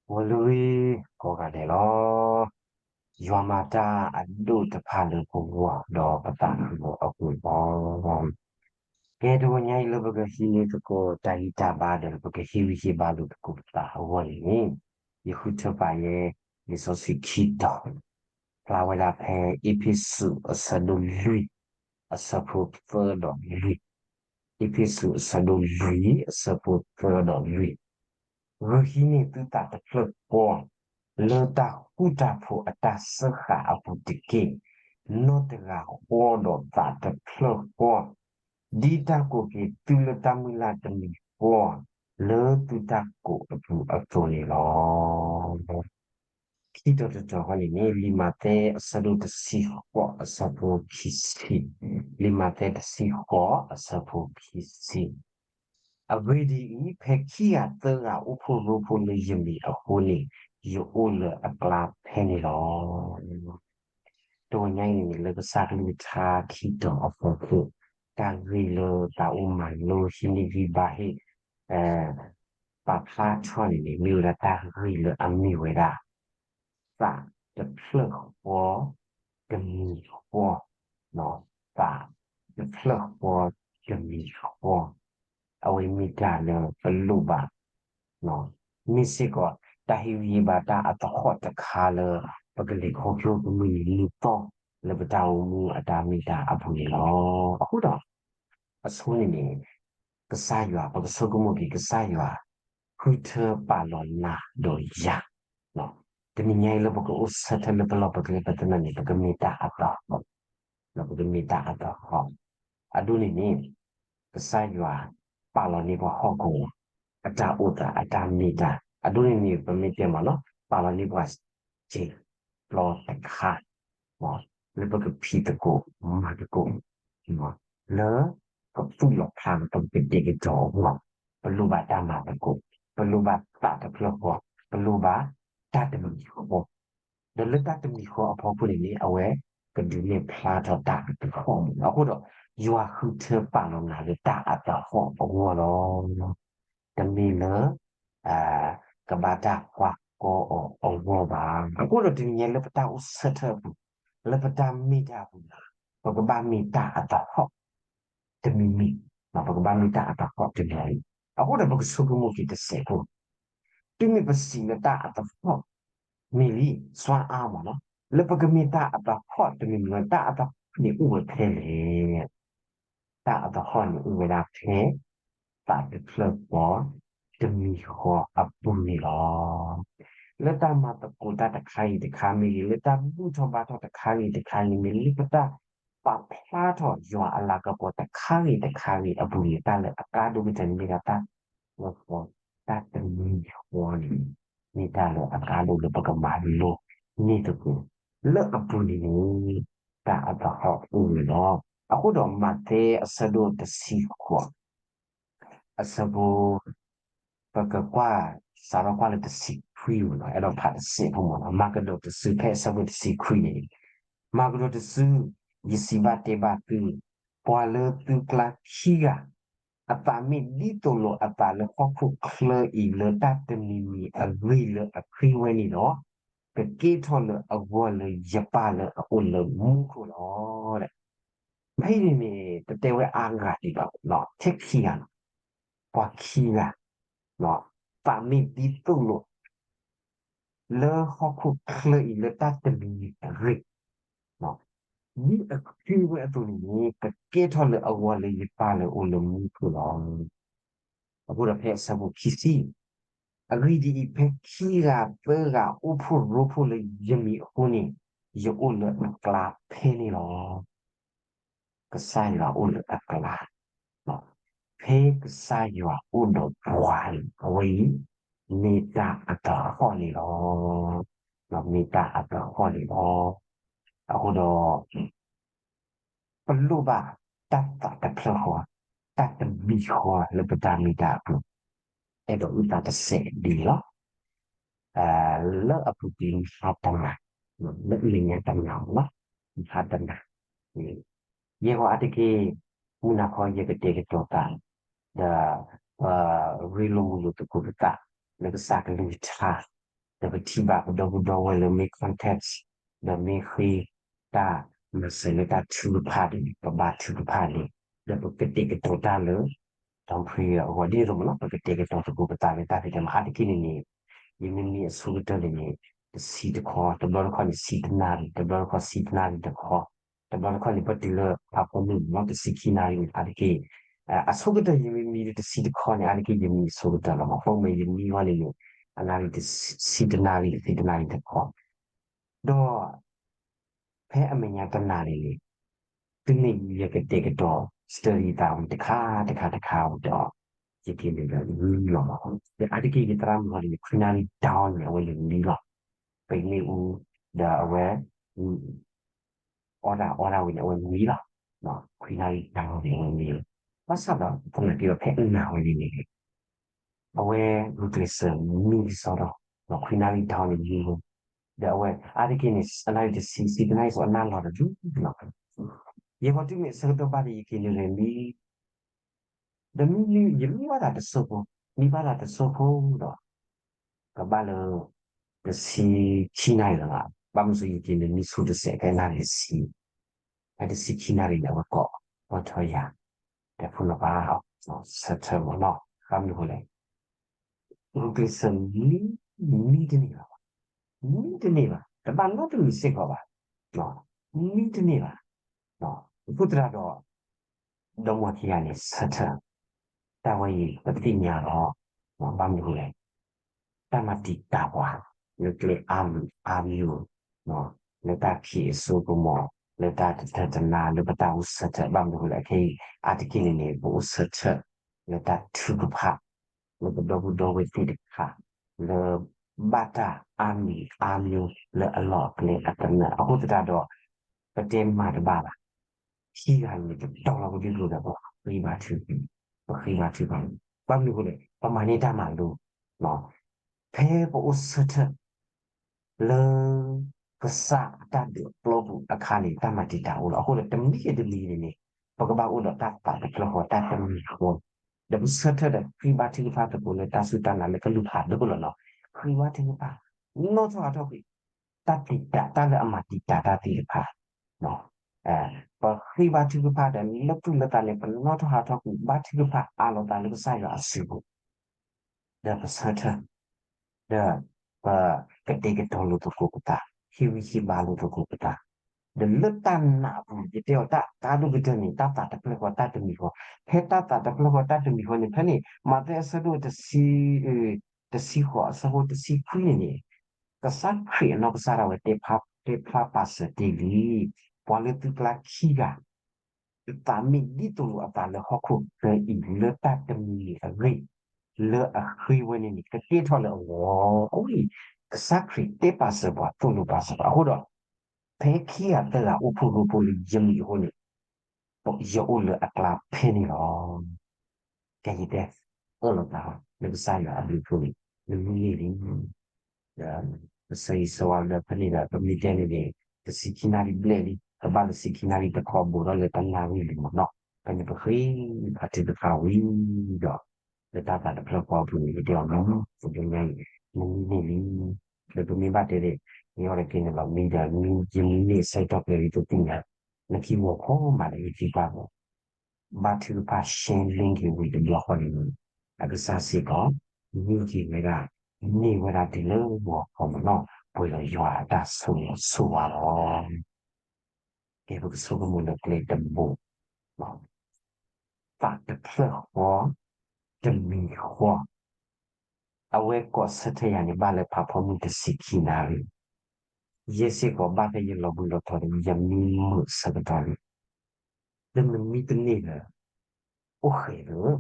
ဂီၤလၢအဂ့ၤ ကိးဂၤဒဲးလီၤ. ယွၤမၤတၢ်အဒိၣ်တဖၣ်လၢပဂီၢ်ဒီးပသးအဂီၢ်အပူၤလီၤ. ကဲတဂီၤညါအံၤလၢပကဟံးန့ၢ်သကိးတၢ်ဂံၢ်တၢ်ဘါဒီးပကဟ့ၣ်ဂံၢ်ဟ့ၣ်ဘါလိာ်သကိးပသးအဂီၢ်န့ၣ်, ယဃုထၢပာ်ယဲ လံာ်စီဆှံခံတီၤ, ဖျါဝဲဒၣ်ဖဲအ့းဖ့းစူးအဆၢဒိၣ်လွံၢ် အဆၢဖိသၢဒီးလွံၢ်, အ့းဖ့းစူးအဆၢဒိၣ်လွံၢ် အဆၢဖိသၢဒီးလွံၢ်, ဂုာ်ဟံးန့ၢ်သုသးတဖျၢၣ်ဃီ, လၢတၢ်ဃူတၢ်ဖိးအတၢ်စၢဃာ်အပူၤတက့ၢ်. နီၢ်တဂၤဃီဒီးသးတဖျၢၣ်ဃီ, ဒ်တၢ်ကိးက့ၤသုလၢတၢ်မုၢ်လၢ်တမံၤဃီ, လၢသုတၢ်ကိးအပူၤအသိးန့ၣ်လီၤ. ခံတီၤတတီၤဃီန့ၣ်န့ၣ် လံာ်မးသဲအဆၢဒိၣ်တဆံဃိးအဆၢဖိခံဆံ, လံာ်မးသဲတဆံဃိးအဆၢဖိခံဆံ, အဂ့ၢ်ဒ်အံၤ, ဖဲခံဂၤသၢဂၤအိၣ်ဖှိၣ်ရိဖှိၣ်လၢယမံၤအဃိန့ၣ်, ယအိၣ်လၢအကျါဖဲန့ၣ်လီၤ. တဂီၤညါအံၤန့ၣ် လၢကစၢ်ကလုၢ်ကထါခံတီၤအဖီခိၣ်, တၢ်ဂ့ၢ်လၢသးအိၣ်မၤလိဟံးန့ၢ်ဂံၢ်ဘါဟ့ၣ် ပာ်ဖျါထီၣ်န့ၣ်န့ၣ် မ့ၢ်ဝဲဒၣ်တၢ်ဂ့ၢ်လၢအမ့ၢ်ဝဲဒၣ် သးတဖျၢၣ်ဃီ တမံၤဃီ, သးတဖျၢၣ်ဃီ တမံၤဃီ, အဝဲမ့ၢ်တၢ်လၢပလိၣ်ဘၣ်, မ့ၢ်စ့ၢ်ကီး တၢ်ဟ့ၣ်ဂံၢ်ဟ့ၣ်ဘါတၢ်အသဟီၣ်တခါလၢ ပကလဲၤခီဖျိကမုၢ်နံၤမုၢ်သီ လၢပတၢ်အိၣ်မူအတၢ်မ့ၢ်တၢ်အပူၤန့ၣ်လီၤ. အဃိဒီး အဆိန့ၣ်န့ၣ် ကစၢ်ယွၤ ပကဆိကမိၣ်က့ၤကစၢ်ယွၤ ဃုထၢပာ်လီၤနၤဒီးယၤ, တနံၤညါအံၤလၢပကအိၣ်ဆၢထၢၣ်လၢပလီၢ်ပကျဲပသနၢၣ်န့ၣ် ပကမ့ၢ်တၢ်အသဟီၣ်, ပကမ့ၢ်တၢ်အသဟီၣ်, အဒိန့ၣ်န့ၣ် ကစၢ်ယွၤ ပာ်လီၤန့ၢ်ပှၤဟီၣ်ကဝီၤ အတၢ်အိၣ်သးအတၢ်မ့ၢ်တၢ်, အဒိန့ၣ်န့ၣ် ပမ့ၢ်တဲမ့ၢ်နီၤ ပာ်လီၤန့ၢ်ပှၤ စ့ၢ်ပျီတခါ လၢပကဖံးသကိး မၤသကိး လၢ ကသူၣ်လီၤဖျးလၢပကတဲာ်ကတီၤအဂီၢ်, ပလိၣ်ဘၣ်တၢ်မၤသကိး, ပလိၣ်ဘၣ်သးတဖျၢၣ်ဃီ, ပလိၣ်ဘၣ်တၢ်တမံၤဃီ, ဒီးလၢတၢ်တမံၤဃီအဖီခိၣ်န့ၣ်န့ၣ် အဝဲကဒုးနဲၣ်ဖျါထီၣ်တၢ်အသဟီၣ်မးလီၤ. အဃိဒီး ယွၤဃုထၢပာ်လီၤနၤလၢတၢ်အသဟီၣ်အဂီၢ်လီၤ. တမ့ၢ်လၢ ကဘၣ်တၢ်ကွၢ်ကီအီၤအဂီၢ်ဘၣ်. အဃိဒီးတနံၤညါလၢပတၢ်အိၣ်ဆၢထၢၣ်အပူၤ, လၢပတၢ်မ့ၢ်တၢ်အပူၤန့ၣ် ပကဘၣ်မ့ၢ်တၢ်အသဟီၣ် တမံၤမံၤ, ပကဘၣ်မ့ၢ်တၢ်အသဟီၣ်တမံၤမံၤ. အဃိဒီးပကဆိကမိၣ်က့ၤတစဲးဖိ, တုၤမ့ၢ်ပစံးလၢတၢ်အသဟီၣ် မ့ၢ်လံ စွါအါမးလီၤ. လၢပကမ့ၢ်တၢ်အသဟီၣ်တမံၤမံၤလီၤ, တၢ်အသဟီၣ်န့ၣ်အိၣ်ဝဲဖဲလဲၣ်. တၢ်အသဟီၣ်န့ၣ်အိၣ်ဝဲဒၣ်ဖဲ သးတဖျၢၣ်ဃီ တမံၤဃီအပူၤန့ၣ်လီၤ. လၢတၢ်မၤသကိးတၢ်တခါဂ့ၤတခါမ့ၢ်ဂ့ၤ, လၢတၢ်ဘူၣ်ထီၣ်ဘါထီၣ်တခါဂ့ၤတခါဂ့ၤမ့ၢ်ဂ့ၤ, လၢပတၢ်ပာ်ဖျါထီၣ်ယွၤအလၤကပီၤတခါဂ့ၤတခါဂ့ၤအပူၤန့ၣ် တၢ်လၢအကါဒိၣ်ကတၢၢ်န့ၣ်မ့ၢ်ဒၣ်တၢ် တၢ်တမံၤဃီန့ၣ် မ့ၢ်တၢ်လၢအကါဒိၣ်လၢပကမၤလိန့ၢ်သကိး လၢအပူၤန့ၣ်န့ၣ် တၢ်အသဟီၣ်အိၣ်န့ၣ်လီၤ. အဃိဒီးမးသဲအဆၢဒိၣ်တဆံဃိး အဆၢဖိ ပကကွၢ် စးထီၣ်ကွၢ်လၢတဆံခွံမးလီၤ, အဲၣ်ဒိးဖးတစဲးဖိမးလီၤ. မၤကဒီးတစု ဖဲအဆၢဖိတဆံခွံန့ၣ်, မၤကဒီးတစု, ယစံးဘၣ်တဲဘၣ်သု, ပှၤလၢသုကျါခံဂၤ အသးမ့ၢ်ဒ်သိးလိာ်အသးလၢဟီၣ်ခိၣ်ချၢအံၤ လၢတၢ်တမံၤမံၤအဂ့ၢ်လၢအဃ့ဝဲန့ၣ်ဒီး, ကကဲထီၣ်လၢအဂီၢ်လၢယပၢ်လၢအအိၣ်လၢမူခိၣ်လီၤ. ဖဲအံၤန့ၣ်န့ၣ် တတဲဝဲအါဂၤဒံးဘၣ်, ထဲခံဂၤလီၤ. ပှၤခံဂၤ သးမ့ၢ်ဒ်သိးလိာ် လၢဟီၣ်ခိၣ်ချၢအံၤလၢတၢ်တမံၤမံၤအဂ့ၢ်, ဒ်အဃ့ဝဲအသိးန့ၣ်န့ၣ် ကကဲထီၣ်လၢအဂီၢ်လၢယပၢ်လၢအအိၣ်လၢမူခိၣ်လီၤ. အဃိဒီးဖဲအဆၢဖိခံဆံ, အဂ့ၢ်ဒ်အံၤ, ဖဲခံဂၤသၢဂၤအိၣ်ဖှိၣ်ရိဖှိၣ်လၢယမံၤအဃိန့ၣ်, ယအိၣ်လၢအကျါဖဲန့ၣ်လီၤ. ကစၢ်ယွၤအိၣ်လၢအကျါ, ဖဲကစၢ်ယွၤအိၣ်ဒီးပှၤန့ၣ် အဝဲအံၤ မ့ၢ်တၢ်အသဟီၣ်န့ၣ်လီၤ. မ့ၢ်တၢ်အသဟီၣ်န့ၣ်လီၤ. အဃိဒီး ပလိၣ်ဘၣ်တၢ်သးတဖျၢၣ်ဃီ, တၢ်တမံၤဃီလၢပတၢ်မ့ၢ်တၢ်အပူၤ, အဲၣ်ဒိးအုၣ်သးတစဲးဒ်န့ၣ်လီၤ. လၢအပူၤကွံာ်မဟါတနၤ, လၢလၢညါတနၤလီၤ, မဟါတနၤ, ယဲၢ်ဂီၤအါတက့ၢ် မုၢ်နၤခီယကတဲာ်ကတီၤသး, ဒီး ပရ့လိာ်မုာ်လိာ်သကိးပသး လၢကစၢ်ကလုၢ်ကထါ ဒီးပထံၣ်ဘၣ်ပဒီပုၢ်ဒီဝဲၢ်လၢမ့ၢ် context ဒီးမ့ၢ်ဃ့တၢ်မၤစၢၤလၢတၢ်ထုကဖၣ်န့ၣ် ပဘါထုကဖၣ်န့ၣ် ဒီးပကတဲာ်ကတီၤတၢ်လၢ down prayer အဂီၢ် ဒ်န့ၣ်အသိးမ့ၢ်နီၤ ပကတဲာ်ကတီၤသကိးပသးလၢတၢ်ဖံးတၢ်မၤ အါတက့ၢ်န့ၣ်န့ၣ် ယမ့ၢ်မံအဆိကတၢၢ်န့ၣ်န့ၣ် တဆံတခီ, တဘျီတခီၣ်န့ၣ် ဆံတနၣ်ရံၣ်, တဘျီတခီၣ်ဆံတနၣ်ရံၣ်တခီ, တဘျီတခီၣ်န့ၣ် ပတုၤလၢဖးဖီမုၢ်မ့ၢ်နီၤ တဆံခံနၣ်ရံၣ်န့ၣ် အါတက့ၢ် အဆိကတၢၢ်ယမ့ၢ်မံဒီးတဆံတခီန့ၣ် အါတက့ၢ်ယမံအဆိကတၢၢ်လီၤမး. ပိမ့ၢ်ယမံအဂီၢ်န့ၣ်န့ၣ် အနၣ်ရံၣ် ဆံတနၣ်ရံၣ် ဆံတနၣ်ရံၣ်တခီ, ဒီး ဖဲအမဲာ်ညါတနၤန့ၣ်န့ၣ် တုၤမ့ၢ်ယကတဲာ်ကတီၤ study သးဝံၤတခါတခါတခါဒီး ယက့ၤန့ၣ်ဒီးမံလီၤမး. ဒီးအါတက့ၢ်ယသရၣ်မုၣ်ဟီန့ၣ် ခွံနၣ်ရံၣ် down န့ၣ် အဝဲန့ၣ်မံလီၤ. ပမ့ၣ်အူ ဒီးအဝဲ အီၣ်ဒၣ်အီဒၣ်ဝဲန့ၣ် အဝဲမံလီၤ. ခွံနၣ်ရံၣ် down န့ၣ် အဝဲမံလီၤ. ဘၣ်ဆၣ်ဒီး သနာ်က့ဒီးဖဲအနၤဝဲန့ၣ်န့ၣ် အဝဲဂုာ်ကျဲးစၢးမံကစီဒီ ခွံနၣ်ရံၣ် down န့ၣ်မံလီၤ. ဒီးအဝဲအါတက့ၢ်န့ၣ် အနၣ်ရံၣ်တဆံ ဆံတနၣ်ရံၣ်အနၣ်လီၤတဒူၣ်လီၤ. ယဲဃီတုၤမ့ၢ်အဆၢကတီၢ်ဘၣ်ဒီး ယက့ၤန့ၣ်ဒီးမံ ဒီးမံ ယမံဘၣ်သးတစိၢ်ဖိ, မံဘၣ်သးတစိၢ်ဖိဒီး ကဘၣ်လၢ တဆံခံနၣ်ရံၣ်လီၤ. ဘၣ်မနုၤဃိ ယက့ၤန့ၣ်မံဆူတစဲး ဖဲနၣ်ရံၣ်တဆံ, ဖဲတဆံခံနၣ်ရံၣ်န့ၣ် အဝဲကိးထီၣ်ယၤ, ဒီးဖိနီၢ်ပၤ ဆၢထၢၣ်မးနီၤ, ဘၣ်မနုၤဃိလဲၣ် ဂုာ်ကျဲးစၢးမံ, မံတန့ၢ်ဘၣ်, မံတန့ၢ်ဘၣ်, တဘၣ်နီတမံၤစ့ၢ်ကီးဘၣ်, မံတန့ၢ်ဘၣ်. အဃိသတးဒီး ဒီမါဝၤခံဂၤန့ၣ် ဆၢထၢၣ် တၢ်ဝဲအံၤ ပသ့ၣ်ညါလီၤ. ဘၣ်မနုၤဃိလဲၣ်, တၢ်မၤတံာ်တာ်ပှၤ လၢကျဲအါမံၤအါမံၤ, လၢတၢ်ဖံးအစိကမီၤ, လၢတၢ်တတၢၢ်တနါ လၢပတၢ်အိၣ်ဆၢထၢၣ် ဘၣ်မနုၤဃိလဲၣ် ခဲအံၤ အါတက့ၢ်န့ၣ်န့ၣ် ပအိၣ်ဆၢထၢၣ် လၢတၢ်ထုကဖၣ် လၢပဒီပုၢ်ဒီဝဲၢ်သ့ၣ်တဖၣ် လၢဘၣ်တၢ်အါမံၤအါမံၤလၢအလီၢ်အကျဲအသနၢၣ် အဃိသတးဒီး ပတဲမၤတဘၣ်ဘၣ်. ခံဂၤန့ၣ် တတီၤလီၤပဒုးကျိၤဒီး ပဃ့ဘါထု, ပဃ့ဘါထုကဖၣ်န့ၣ် ဘၣ်မနုၤအဃိလဲၣ် ပမၤန့ၢ်တၢ်မၤလိ ဖဲပအိၣ်ဆၢထၢၣ် လၢ ကစၢ်အတၢ်ဒုးအပျီပူၤအခါန့ၣ် တၢ်မၤတံာ်တာ်အိၣ်လီၤ. အဃိဒီးတမံၤဂ့ၤတမံၤဂ့ၤန့ၣ်န့ၣ် ပကဘၣ်အိၣ်ဒီးတၢ်သးတဖျၢၣ်ဃီ တၢ်တမံၤဃီ, ဒီးပဆၢထၢၣ်ဒီးဃ့ဘါထုကဖၣ်သကိးလၢတၢ်စူၢ်တၢ်နာ်လၢကလုၢ်ဖးဒိၣ်လီၤနီၤ. ဃ့ဘါထုကဖၣ် နီၣ်ထီၣ်ဟးထီၣ်ကွံာ် တၢ်တံာ်တာ် တၢ်လၢအမၤတံာ်တာ်တၢ်သ့ၣ်တဖၣ် ပဃ့ဘါထုကဖၣ်ဒီးလၢသူၣ်လၢသးန့ၣ် ပနီၣ်ထီၣ်ဟးထီၣ်ကွံာ် ဘါထုကဖၣ်အးလီၤသးလၢကစၢ်ယွၤအစုပူၤ ဒီးပဆၢထၢၣ် ဒီးပကတဲာ်ကတီၤလိာ်သကိးပသး, ဟ့ၣ်ဂံၢ်ဟ့ၣ်ဘါလိာ်သကိးပသး, ဒီးလၢတၢ်နာ်အပူၤ ယတဲအီၤတၢ်အါဒိၣ်ကတၢၢ်န့ၣ် တၢ်သးတဖျၢၣ်ဃီတၢ်တမံၤဃီ, ဖဲတၢ်သးတဖျၢၣ်ဃီတၢ်တမံၤဃီန့ၣ် ဖဲန့ၣ် မးသဲအဆၢဒိၣ်တဆံ တဆံဃိး အဆၢဖိတဆံခွံန့ၣ်န့ၣ် ကစၢ်ခရံာ်အနီၢ်ကစၢ်ဒၣ်ဝဲ တဲဖျါပာ်စၢၤတ့ၢ်လံ, ပှၤလၢသုကျါခံဂၤ အသးမ့ၢ်ဒ်သိးလိာ်အသးလၢဟီၣ်ခိၣ်ချၢအံၤ လၢတၢ်တမံၤန့ၣ်အဂ့ၢ် လၢအဃ့ဝဲန့ၣ်န့ၣ် ကကဲထီၣ်လၢအဂီၢ်, အဝဲ ကစၢ်ခရံာ်တဲပာ်စၢၤပှၤ သိၣ်လိပာ်စၢၤပှၤ အဃိဒီး ဖဲခံဂၤသၢဂၤအိၣ်ဖှိၣ်ရိဖှိၣ်လၢယမံၤအဃိန့ၣ် ယအိၣ်လၢအကျါဖဲန့ၣ်လီၤ. ကဲယတဲ အၢၣ်လီၤသး လၢကစၢ်ယွၤအဘျုးအဖှိၣ်န့ၣ် နမံန့ၢ်လံ ဒီး ပဆၢဂ့ၤဆၢဝါလၢဖဲန့ၣ်ဒီး ပမ့ၢ်တဲန့ၣ်န့ၣ် တဆံခံနၣ်ရံၣ်ဘျဲၣ်လံ, ကဘၣ်လၢတဆံခံနၣ်ရံၣ်တခီ ဘူးထီၣ်လၢတနၣ်ရံၣ်လံမ့ၢ်နီၤ, ဖဲန့ၣ်ပဃ့ဘါထုကဖၣ်ဝံၤဒီး လၢတၢ်သးတဖျၢၣ်ဃီအပူၤန့ၣ် ယတဲအီၤမံ, ပဒိညါအံၤ နမံန့ၢ်လံ, ဒီးပမ့ၢ်ဘၣ်တဲန့ၣ် မ့ၢ်အီၤတက့ၢ်န့ၣ်လီၤ, မံဒီးမံ ယမံန့ၢ်အဆၢကတီၢ်ဖဲအံၤ တသ့ၣ်ညါ, လၢခံဂီၤခီမးဒီး ယထံၣ်ဘၣ်ဒီး ဘါထုကဖၣ် share link က့ၤဝံၤတဘျီဃီန့ၣ် အကစၢ်စ့ၢ်ကီး မံက့ၤဝဲဒၣ် န့ၢ်ဝဲဒၣ်တုၤလၢဂီၤခီမ့ၢ်နီၤ ပှဲၤဒီးယွၤအတၢ်ဆိၣ်ဂ့ၤဆိၣ်ဝါလီၤ. ကဲ ပကဆိကမိၣ်လၢကျဲတဘိ သးတဖျၢၣ်ဃီ တမံၤဃီ အဝဲကိးဆၢထၢၣ်ယၤန့ၣ် ဘၣ်လၢဖးဖီမုၢ်တဆံခံနၣ်ရံၣ်, ယဲစ့ၢ်ကီးဘၣ်ဖဲယလီၤဘှံးလီၤတီၤဒီး ယမံမုာ်ဆၢကတီၢ်န့ၣ် ဒီးနမံတန့ၢ်ဒီး အိၣ်ဃဲးဒီး,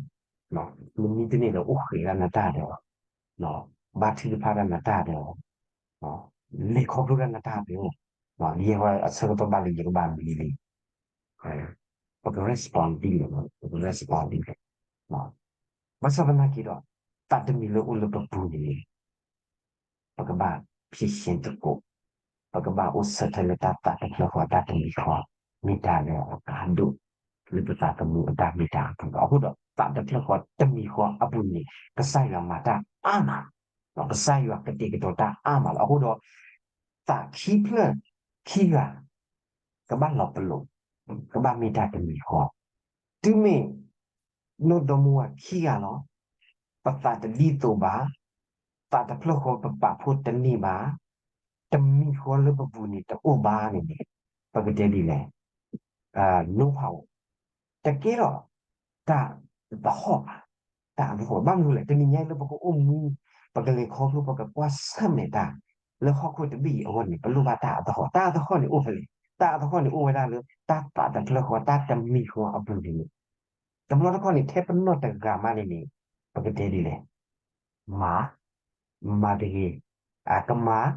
နမံတန့ၢ်ဒီးအိၣ်ဃဲးဒၣ်နတၢ်ဒီး, ဘါထုကဖၣ်ဒၣ်နတၢ်ဒီး, လဲၤခီဖျိဒၣ်နတၢ်ဒီး, ယဲဝဲအဆၢကတီၢ်ဘၣ်လံ ယကဘၣ်မံလံ, ပက respond ဒ်လဲၣ်, ပက respond ဒ်လဲၣ်. ဘၣ်ဆၣ်သနာ်က့ဒီး သးတမံၤလၢအိၣ်လၢပပူၤန့ၣ် ပကဘၣ်ဖြေရှင်းသကိး, ပကဘၣ်အိၣ်ဆၢထၢၣ်လၢတၢ်သးတဖျၢၣ်ဃီတၢ်တမံၤဃီ, မ့ၢ်တၢ်လၢအကါဒိၣ်လၢပသးသမူအတၢ်မ့ၢ်တၢ်အပူၤလီၤ. အဃိဒီး သးတဖျၢၣ်ဃီတမံၤဃီအပူၤန့ၣ် ကစၢ်ယွၤမၤတၢ်အါမး, ကစၢ်ယွၤကတဲာ်ကတီၤတၢ်အါမးလီၤ. အဃိဒီး သးခံဖျၢၣ်ခံဂၤ ကဘၣ်လီၤပလိာ်, ကဘၣ်မ့ၢ်တၢ်တမံၤဃီ, တုၤမ့ၢ် နီၢ်ဒီမါဝၤခံဂၤလီၤ, ပသးတဒ်သိးဘၣ်, သးတဖျၢၣ်ဃီပပာ်ဖှိၣ်တန့ၢ်ဘၣ်, တမံၤဃီလၢပပူၤန့ၣ်တအိၣ်ဘၣ်န့ၣ်န့ၣ်, ပကတဲဒ်လဲၣ်, နိဖးအိၣ်, တကဲထီၣ်တၢ်သဟီၣ်ဘၣ်, တၢ်သဟီၣ်ဘၣ်မနုၤလဲၣ်, တနံၤညါအံၤလၢပကအိၣ်မူ, ပကလဲၤခီဖျိ ပကကွၢ်ဆၢၣ်မဲာ်တၢ် လၢဟီၣ်ခိၣ်တဘ့ၣ်အံၤအဂီၢ်န့ၣ် ပလိၣ်ဘၣ်တၢ်အသဟီၣ်, တၢ်အသဟီၣ်န့ၣ်အိၣ်ဖဲလဲၣ်, တၢ်အသဟီၣ်န့ၣ်အိၣ်ဝဲဒၣ်လၢ တၢ်သးတဖျၢၣ်ဃီ တၢ်တမံၤဃီအပူၤန့ၣ်န့ၣ်, တဘျီတခီၣ်န့ၣ် ထဲပနီၢ်တဂၤမးန့ၣ်န့ၣ်, ပကတဲဒ်လဲၣ်, မၤ, မၤတဂ့ၤ, ကမၤ,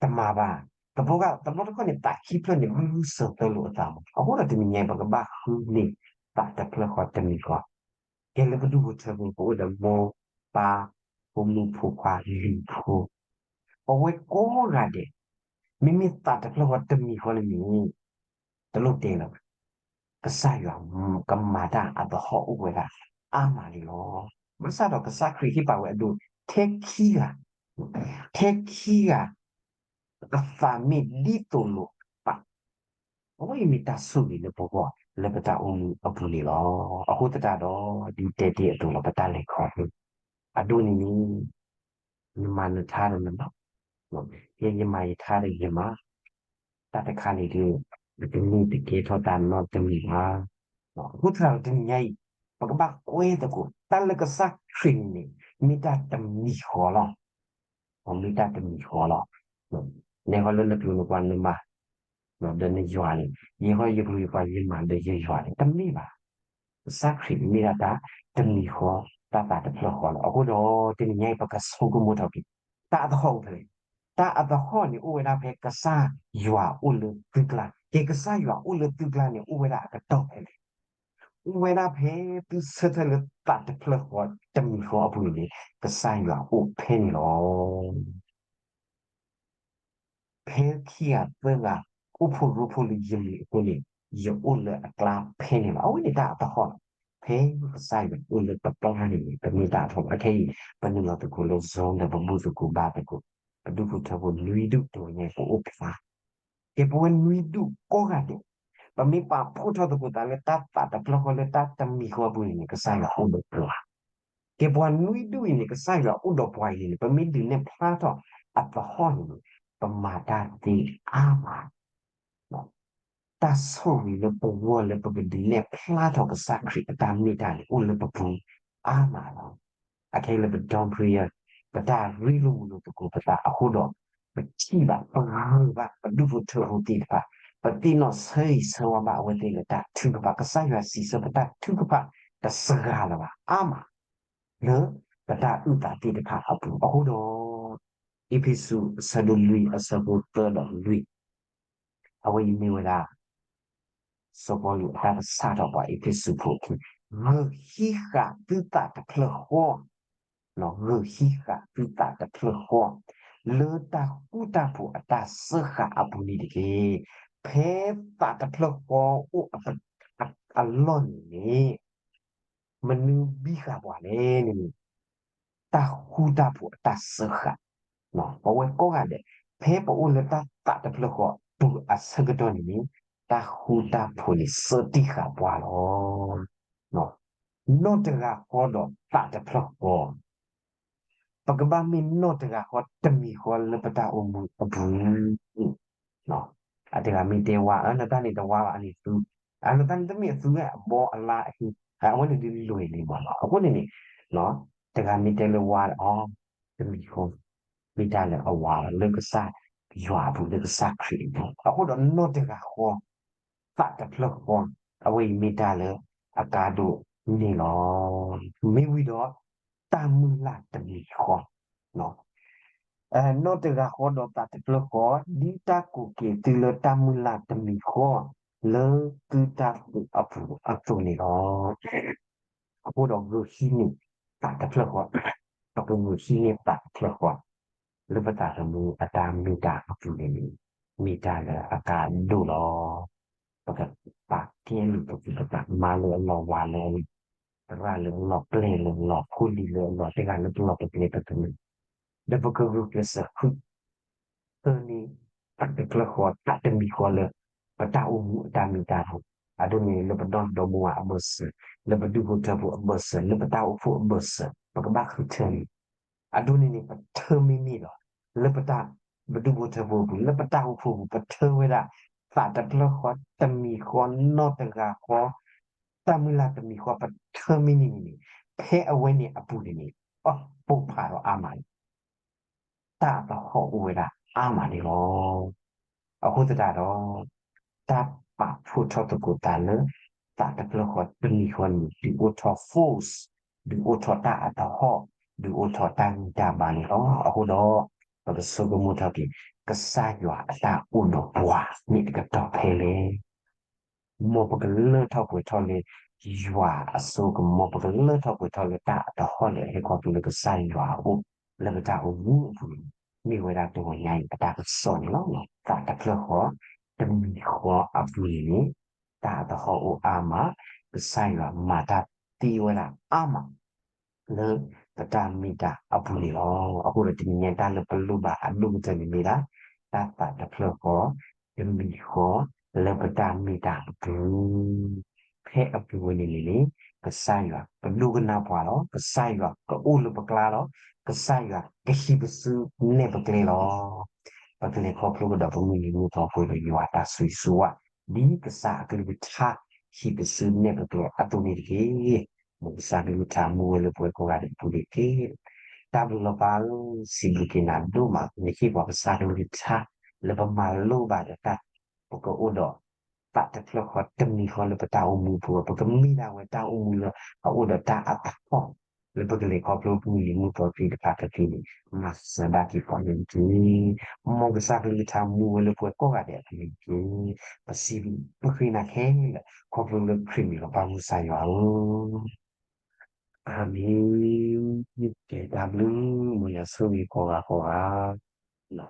တမၤဘၣ်, တဘျီတခီၣ်န့ၣ် သးခံဖျၢၣ်န့ၣ် ဂုာ်ဂုာ်ဆၢသၢလိာ်အသးမး, အဃိဒီးတနံၤညါအံၤ ပကဘၣ်ဃုန့ၢ်သးတဖျၢၣ်ဃီတမံၤဃီ, ကဲလၢပဒူၣ်ဖိထၢဖိ ပအိၣ်ဒီးမိၢ်ပၢ် ဖိမုၣ်ဖိခွါလံၤဖိ, ပဝဲကိးဂၤဒဲး, မ့မ့ၢ်သးတဖျၢၣ်ဃီတမံၤဃီန့ၣ်န့ၣ်, တလိၣ်တဲလၢၤဘၣ်, ကစၢ်ယွၤကမၤတၢ်အသဟီၣ်အိၣ်ဝဲဒၣ်အါမးန့ၣ်လီၤ. ဘၣ်ဆၣ်ဒီးကစၢ်ခရံာ်ဟ့ၣ်ပာ်ဝဲအဒိ ထဲခံဂၤ, ထဲခံဂၤ အသးမ့ၢ်ဒ်သိးလိာ်ပာ်, အဝဲအံၤမ့ၢ်တၢ်ဆိၣ်ဂ့ၤလၢပဂီၢ် လၢပတၢ်အိၣ်မူအပူၤန့ၣ်လီၤ. အဃိသတးဒီး ဒ်တဲတ့ၢ်အသိးလီၤ ပတၢ်လဲၤခီဖျိ အဒိန့ၣ်န့ၣ်, နမၤနထါဒီးနမၤ, ယဲယမၤယထါဒီးယမၤ, တၢ်တခါန့ၣ်ဒီး ပတမ့ၢ်တကဲထီၣ်တၢ်နီတမံၤဘၣ်. အဃိသတးဒီးတနံၤညါအံၤ ပကဘၣ်ကွဲသကိး တၢ်လၢကစၢ်ခရံာ်န့ၣ်န့ၣ် မ့ၢ်တၢ်တမံၤဃီလီၤ. မ့ၢ်တၢ်တမံၤဃီလီၤ. နဟဲဃီလၢနကျိၤနကွၢ်နမၤ ဒီးနယွၤန့ၣ်, ယဟဲဃီယကျိၤယကွၢ်ယမၤဒီးယယွၤန့ၣ် တမ့ၢ်ဘၣ်. ကစၢ်ခရံာ်မ့ၢ်ဒၣ်တၢ်တမံၤဃီ, တၢ်သးတဖျၢၣ်ဃီလီၤ. အဃိဒီး တနံၤညါအံၤ ပကဆိကမိၣ်ထီၣ်က့ၤ တၢ်အသဟီၣ်အိၣ်ဖဲလဲၣ်. တၢ်အသဟီၣ်န့ၣ်အိၣ်ဝဲဒၣ်ဖဲကစၢ်ယွၤအိၣ်လၢသုကျါ, ကဲကစၢ်ယွၤအိၣ်လၢသုကျါန့ၣ် အိၣ်ဝဲဒၣ်အကတီၢ်ဖဲလဲၣ်. အိၣ်ဝဲဒၣ်ဖဲသုဆၢထၢၣ်လၢသးတဖျၢၣ်ဃီတမံၤဃီအပူၤန့ၣ်န့ၣ် ကစၢ်ယွၤအိၣ်ဖဲန့ၣ်လီၤ. ဖဲခံဂၤသၢဂၤ အိၣ်ဖှိၣ်ရိဖှိၣ်လၢယမံၤအဃိန့ၣ် ယအိၣ်လၢအကျါဖဲန့ၣ်လီၤ. အဝဲန့ၣ်တၢ်အသဟီၣ်လီၤ. ဖဲကစၢ်ယွၤအိၣ်လၢပကျါန့ၣ်န့ၣ် ပမ့ၢ်တၢ်အသဟီၣ်လီၤ. အခဲအံၤ ပနုာ်လီၤသကိးလၢ Zoom ဒီးပဘူၣ်သကိးဘါသကိး ပဒူၣ်ဖိထၢဖိနွံဒူၣ်တဝဲညါ ပအိၣ်ဖျါ ကဲပဝဲနွံဒူၣ်ကိးဂၤဒဲး, ပမ့ၢ်ပာ်ဖှိၣ်ထီၣ်သကိးသးလၢတၢ်သးတဖျၢၣ်ဃီလၢတၢ်တမံၤဃီအပူၤန့ၣ်န့ၣ် ကစၢ်ယွၤအိၣ်ဒီးပှၤ, ကဲပှၤနွံဒူၣ်အံၤန့ၣ် ကစၢ်ယွၤအိၣ်ဒီးပှၤအံၤန့ၣ်န့ၣ် ပမ့ၢ်ဒုးနဲၣ်ဖျါထီၣ်အသဟီၣ်န့ၣ်န့ၣ် ပမၤတၢ်သ့အါမး, တၢ်ဆိၣ်ဂ့ၤလၢပဂီၢ်လၢပကဒုးနဲၣ်ဖျါထီၣ်ကစၢ်ခရံာ်အတၢ်မ့ၢ်တၢ်န့ၣ် အိၣ်လၢပပူၤအါမးလီၤ. အခဲအံၤလၢပ dawn prayer ပတၢ်ရ့လိာ်မုာ်လိာ်သကိးပသးအဃိဒီး ပထံၣ်ဘၣ် ပဂၢၢ်ဘၣ် ပဒူၣ်ဖိထၢဖိသ့ၣ်တဖၣ်, ပသ့ၣ်နီၣ်ဆၢဂ့ၤဆၢဝါဘၣ်အဝဲသ့ၣ်လၢတၢ်ထုကဖၣ်, ကစၢ်ယွၤစံးဆၢပတၢ်ထုကဖၣ်တစှၤလၢၤဘၣ် အါမး လၢပတၢ်အုၣ်သးသ့ၣ်တဖၣ်အပူၤအဃိဒီး အ့းဖ့းစူးအဆၢဒိၣ်လွံၢ်အဆၢဖိသၢဒီးလွံၢ် အဝဲအံၤမ့ၢ်ဝဲဒၣ် စီၤပီလူးအတၢ်ကစးထီၣ်ပှၤအ့းဖ့းစူးဖိအခံ, ဂုာ်ဟံးဃာ်သုသးတဖျၢၣ်ဃီ, ဂုာ်ဟံးဃာ်သုသးတဖျၢၣ်ဃီ, လၢတၢ်ဃူတၢ်ဖိးအတၢ်စၢဃာ်အပူၤန့ၣ်တက့ၢ်. ဖဲသးတဖျၢၣ်ဃီအိၣ်အလီၢ်န့ၣ်န့ၣ် မနုၤဘံဃာ်ပှၤလဲၣ်န့ၣ်န့ၣ် တၢ်ဃူတၢ်ဖိးအတၢ်စၢဃာ်, ပဝဲကိးဂၤဒဲး ဖဲပအိၣ်လၢတၢ်သးတဖျၢၣ်ဃီအပူၤအဆၢကတီၢ်န့ၣ်န့ၣ် တၢ်ဃူတၢ်ဖိးန့ၣ်စၢတံၢ်ဃာ်ပှၤလီၤ. နီၢ်တဂၤဃီဒီးသးတဖျၢၣ်ဃီ ပကဘၣ်မ့ၢ်နီၢ်တဂၤဃီတမံၤဃီလၢပတၢ်အိၣ်မူအပူၤ, အတဂၤမ့ၢ်တဲဝါ အနတၢ်န့ၣ်တဝါဘၣ် အန့ၣ်သူ, အနတၢ်န့ၣ်တမ့ၢ်အသူဝဲအဘီအလါအဟံ, အဝဲန့ၣ်ဒ်လွဲၢ်လံမးလီၤ. အဃိန့ၣ်န့ၣ် တဂၤမ့ၢ်တဲလၢဝါဒီး အီ တမံၤဃီ မ့ၢ်တၢ်လၢအဝါလီၤ လၢကစၢ်ယွၤအပူၤ လၢကစၢ်ခရံာ်အပူၤ, အဃိဒီးနီၢ်တဂၤဃီ သးတဖျၢၣ်ဃီ အဝဲအံၤမ့ၢ်တၢ်လၢအကါဒိၣ်န့ၣ်လီၤ. မ့ၢ်ဝံၤဒီး တၢ်မုၢ်လၢ်တမံၤဃီ နီၢ်တဂၤဃီဒီးသးတဖျၢၣ်ဃီ ဒ်တၢ်ကိးက့ၤသုလၢတၢ်မုၢ်လၢ်တမံၤဃီ လၢသုတၢ်ကူးအပူၤအသိးန့ၣ်လီၤ. အဃိဒီးဂုာ်ဟံးန့ၢ်သးတဖျၢၣ်ဃီ, ပကဂုာ်ဟံးန့ၢ်သးတဖျၢၣ်ဃီ လၢပသးသမူအတၢ်မ့ၢ်တၢ်အပူၤန့ၣ်န့ၣ် မ့ၢ်တၢ်လၢအကါဒိၣ်လီၤ. ပကပာ်ကဲလိာ်ပသူၣ်ပသး မါလၢအလီၢ် ဝၤလၢအလီၢ် သရၣ်လၢအလီၢ် ပျဲၢ်လၢအလီၢ် ဖိလံၤလၢအလီၢ် တဂၤလၢပလီၢ်ပကျဲပသနူ ဒီးပကဂုာ်ကျဲးစၢးဃု သၢန့ၣ် တၢ်တဖျၢၣ်ဃီ တၢ်တမံၤဃီလၢ ပတၢ်အိၣ်မူအတၢ်မ့ၢ်တၢ်တီ, အဒိန့ၣ် လၢပဒီနံၣ်ဒီမါဝၤအဘၢၣ်စၢၤ, လၢပဒူၣ်ဖိထၢဖိအဘၢၣ်စၢၤ, လၢပတၢ်အိၣ်ဖှိၣ်အဘၢၣ်စၢၤ ပကဘၣ်ဃုထၢန့ၣ်, အဒိန့ၣ်န့ၣ် ပထၢမ့ၢ်န့ၢ်ဒီး လၢပတၢ် ပဒူၣ်ဖိထၢဖိအပူၤ လၢပတၢ်အိၣ်ဖှိၣ်အပူၤ ပထၢဝဲဒၣ် သးတဖျၢၣ်ဃီ တမံၤဃီ နီၢ်တဂၤဃီ တၢ်မုၢ်လၢ်တမံၤဃီ ပထၢမ့ၢ်န့ၢ်န့ၣ်န့ၣ် ဖဲအဝဲန့ၣ်အပူၤန့ၣ်န့ၣ် အပိၢ်ဖးဒီးအါမးလီၤ. တၢ်အသဟီၣ်အိၣ်ဝဲဒၣ်အါမးန့ၣ်လီၤ. အဃိသတးဒီး တၢ်ပာ်ဖှိၣ်ထီၣ်သကိးသးလၢ သးတဖျၢၣ်ဃီတမံၤဃီန့ၣ် ဒုးအိၣ်ထီၣ် force, ဒုးအိၣ်ထီၣ်တၢ်အသဟီၣ်, ဒုးအိၣ်ထီၣ်တၢ်ဂံၢ်တၢ်ဘါန့ၣ်လီၤ. အဃိဒီး ပကဆိကမိၣ်ထီၣ်က့ၤ ကစၢ်ယွၤအတၢ်အိၣ်ဒီးပှၤမ့ၢ်တကတီၢ်ဖဲလဲၣ်. မ်ပကလၢထီၣ်ပှဲၤထီၣ်လၢ ယွၤအစိကမီၤ, ပကလၢထီၣ်ပှဲၤထီၣ်လၢတၢ်အသဟီၣ်လၢအဟဲခီဖျိလၢကစၢ်ယွၤအအိၣ် လၢပတၢ်အိၣ်မူအပူၤန့ၣ် မ့ၢ်ဝဲဒၣ်တဂီၤညါအံၤအတၢ်ကစီၣ်န့ၣ်လီၤ. သးတဖျၢၣ်ဃီ တမံၤဃီအပူၤန့ၣ်န့ၣ် တၢ်အသဟီၣ်အိၣ်အါမး, ကစၢ်ယွၤမၤတၢ်သ့ဝဲဒၣ်အါမး လၢပတၢ်မ့ၢ်တၢ်အပူၤန့ၣ်လီၤ. အဃိဒီးတနံၤညါတၢ်လၢပလိၣ်ဘၣ်အဒိၣ်ကတၢၢ်န့ၣ်မ့ၢ်ဒၣ် တၢ်သးတဖျၢၣ်ဃီ တမံၤဃီ လၢပတၢ်မ့ၢ်တၢ်အပူၤ ဖဲအပူၤဝဲန့ၣ်န့ၣ်န့ၣ် ကစၢ်ယွၤကဒိကနၣ်ပှၤလီၤ. ကစၢ်ယွၤကအိၣ်လၢပကျါလီၤ. ကစၢ်ယွၤကဟံးပစုနဲၣ်ပကျဲလီၤ. ပကလဲၤခီဖျိကဒီးပမုၢ်နံၤမုၢ်သီပှဲၤဒီးယွၤတၢ်ဆိၣ်ဂ့ၤဆိၣ်ဝါ ဒ်ကစၢ်အကလုၢ်ကထါ ဟံးပစုနဲၣ်ပကျဲအသိးန့ၣ်တက့ၢ်. မ်ကစၢ်ကလုၢ်ကထါမူဝဲလၢပှၤကိးဂၤဒဲးအပူၤန့ၣ်တက့ၢ်. တၢ်ဘျုးလီၤပၢ်ဧၢ, စံးဘျုးက့ၤနၤဒိၣ်မး နဟ့ၣ်ပှၤကစၢ်ကလုၢ်ကထါ လၢပမၤလိဘၣ်ဒီးတၢ် ပကအိၣ်ဒီး သးတဖျၢၣ်ဃီတမံၤဃီလၢပတၢ်အိၣ်မူအပူၤ ပကမ့ၢ်ဒၣ်ဝဲတၢ်အိၣ်မူလၢအအိၣ်ဒီးတၢ်အသဟီၣ် လၢပကလဲၤခီဖျိမုၢ်နံၤမုၢ်သီသ့ၣ်တဖၣ်တက့ၢ်န့ၣ် မၤစၢၤဒၣ်က့ၤပှၤန့ၣ်တက့ၢ်. မ်ကစၢ်ကလုၢ်ကထါမူဝဲလၢပှၤကိးဂၤဒဲးအပူၤန့ၣ်တက့ၢ်. ပစံးဘျုးပဃ့နၤခဲလၢာ် ခီဖျိလၢခရံာ်မံၤလီၤ ပၢ်မုၢ်ကစၢ်ယွၤဧၢ. အၤမ့ၣ်. ကဲတၢ်ဘျုး မ်ယွၤဆိၣ်ဂ့ၤကိးဂၤကိးဂၤလီၤ.